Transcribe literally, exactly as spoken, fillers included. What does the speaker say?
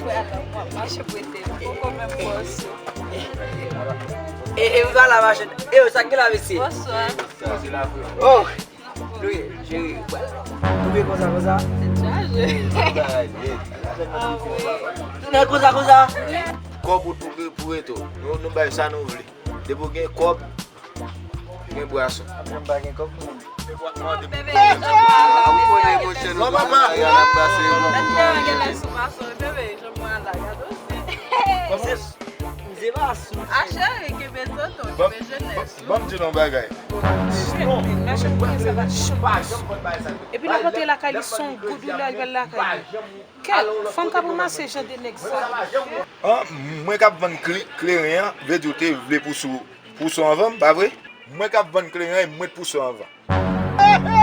Mache prete m poko menm bòs. E, e, m va la machin. E, yo, sa ki la, mesye? Bonswa. Oh! Wi, cheri, ou byen konsa, konsa? Tèt chaje. Tounen konsa, konsa. Kòb ou pou, pou reto. Nou, nou bay sa nou vle. Depi w gen kòb, gen bwason. Apre m pa gen kòb, non. Bebe, janm pral la. Ou konnen, monchè, nou papa. Bebe, janm pral la. Bebe, janm pral la. Gade w se. Mze pa sou. A cheri, kenbe santo, kenbe jenès. Ban m di nou yon bagay. Non, nan chanm mwen, sa va chanm. Epi l ap rantre lakay li, se yon gwo doulè, li pral lakay li. Kèt, fanm k ap ranmase jan de nèg sa. An, mwen k ap vann kle-, kleren an, vle di w te vle pouse w, pouse w anvan m, pa vre? Mwen k ap vann kleren an, e mwen t pouse w anvan.